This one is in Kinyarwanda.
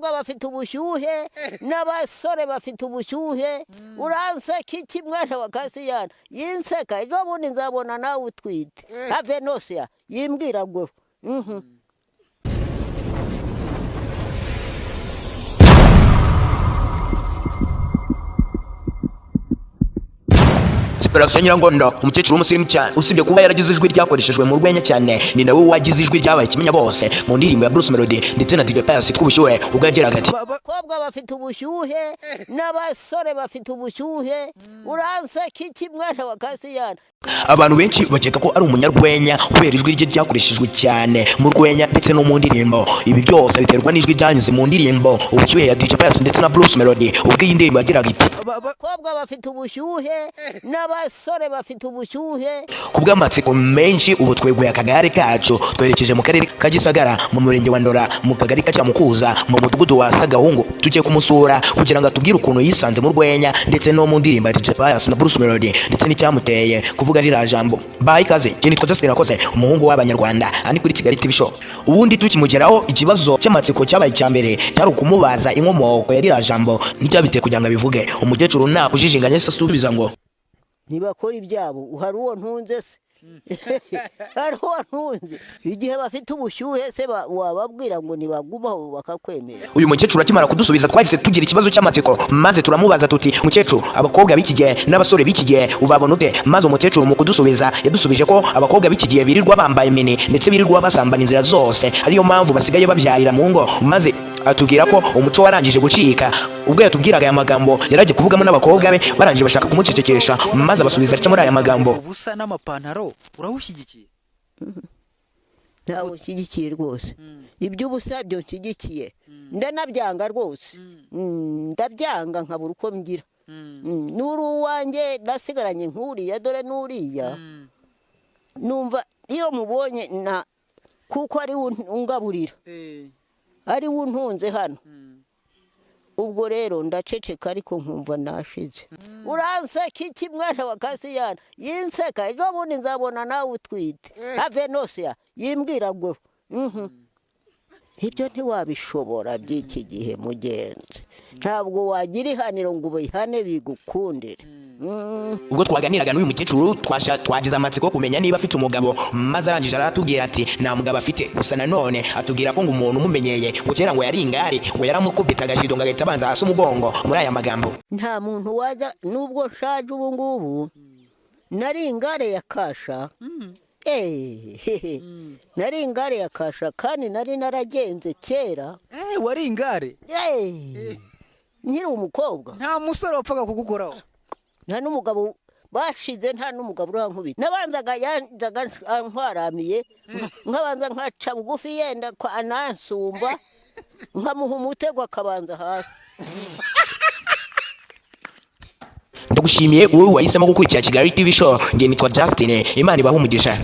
Bafite ubushyuhe, n'abasore bafite ubushyuhe. Uranseka iki, mwana wa Kasiyana? Yinseka, ejo bundi nzabona nawe utwite. Avenosiya yimbwira ngo. Siperasiyo Nyirangondo, umukecuru w'umusirimu cyane. Usibye kuba yaragize ijwi ryakoreshejwe mu rwenya cyane, ni nawe wagize ijwi ryabaye ikimenya bose mu ndirimbo ya Bruce Melody ndetse na DJ Pius tw'ubushyuhe, ubwo yageraga ati: Abakobwa bafite ubushyuhe, n'abasore bafite ubushyuhe. Uranseka iki, mwana wa Kasiyana? Abantu benshi bakeka ko ari umunyarwenya kubera ijwi rye ryakoreshejwe cyane mu rwenya ndetse no mu ndirimbo. Ibi byose biterwa n'ijwi ryanyuze mu ndirimbo Ubushyuhe ya DJ Pius ndetse na Bruce Melody, ubwo iyi ndirimbo yagiraga iti: Abakobwa bafite ubushyuhe, n'abasore bafite ubushyuhe. Ku bw'amatsiko menshi, ubu tweguye akagare kacu, twerekeje mu karere ka Gisagara, mu murenge wa Ndora, mu kagari ka Cyamukuza, mu mudugudu wa Sagahungu. Tugiye kumusura kugira ngo atubwire ukuntu yisanze mu rwenya ndetse no mu ndirimbo ya DJ Pius na Bruce Melody, ndetse n'icyamuteye kuvuga ririya jambo. Baha ikaze, njye nitwa Justin Rakoze, umuhungu w'Abanyarwanda. Aha ni kuri Kigali TV Show. Ubundi tukimugeraho, ikibazo cy'amatsiko cyabaye icya mbere cyari ukumubaza inkomoko ya ririya jambo n'icyabiteye kugira ngo abivuge. Umukecuru nta kujijinganya se asubiza ngo: Ntibakora ibyabo. Hari uwo ntunze se? Hari uwo ntunze? Igihe bafite ubushyuhe se, wababwira ngo ntibagumaho bakakwemera? Uyu mukecuru akimara kudusubiza, twahise tugira ikibazo cy'amatsiko, maze turamubaza tuti: "Mukecuru, abakobwa b'iki gihe n'abasore b'iki gihe ubabona ute?" Maze umukecuru mu kudusubiza yadusubije ko abakobwa b'iki gihe birirwa bambaye mini, ndetse birirwa basambana inzira zose, ariyo mpamvu basigaye babyarira mu ngo, maze atubwira ko umuco warangije gucika. Ubwo yatubwiraga aya magambo, yaragiye kuvugamo n'abakobwa be, barangije bashaka kumucecekesha, maze abasubiza atya muri aya magambo: Ubusa n'amapantaro urawushyigikiye? Ntawe nshyigikiye rwose. Iby'ubusa byo nshyigikiye, ndanabyanga rwose. Ndabyanga nkabura uko ngira. N'uri uwanjye nasigaranye nk'uriya, dore n'uriya, numva iyo mubonye na kuko ari we ungaburira, ari we untunze hano. Ubwo rero ndaceceka, ariko nkumva nashize. Uranseka iki, mwana wa Kasiyana? Yinseka, ejo bundi nzabona nawe utwite. Avenosiya yimbwira ngo. Ibyo ntiwabishobora by'iki gihe, mugenzi. Ntabwo wagira ihaniro ngo ubihane bigukundire. Ubwo twaganiraga n'uyu mukecuru, twagize amatsiko yo kumenya niba afite umugabo, maze arangije aratubwira ati nta mugabo afite. Gusa nanone atubwira ko ngo umuntu umumenyeye ngo kera ngo yari ingare, ngo yaramukubita agashido ngo agahita abanza hasi umugongo, muri aya magambo: Nta muntu waza, nubwo nshaje ubu ngubu. Nari ingare ya kasha. Nari ingare ya kasha, kandi nari naragenze kera. Wari ingare? Nkiri umukobwa. Nta musore wapfaga kugukoraho? Nta n'umugabo bashize, nta n'umugabo urankubita. Nabanzaga yanzaga antwaramiye, nkabanza nkaca bugufi, yenda ko anansumba, nkamuha umutego akabanza hasi. Ndagushimiye wowe wahisemo gukurikira Kigali TV Show. Njye nitwa Justin. Imana ibahe umugisha.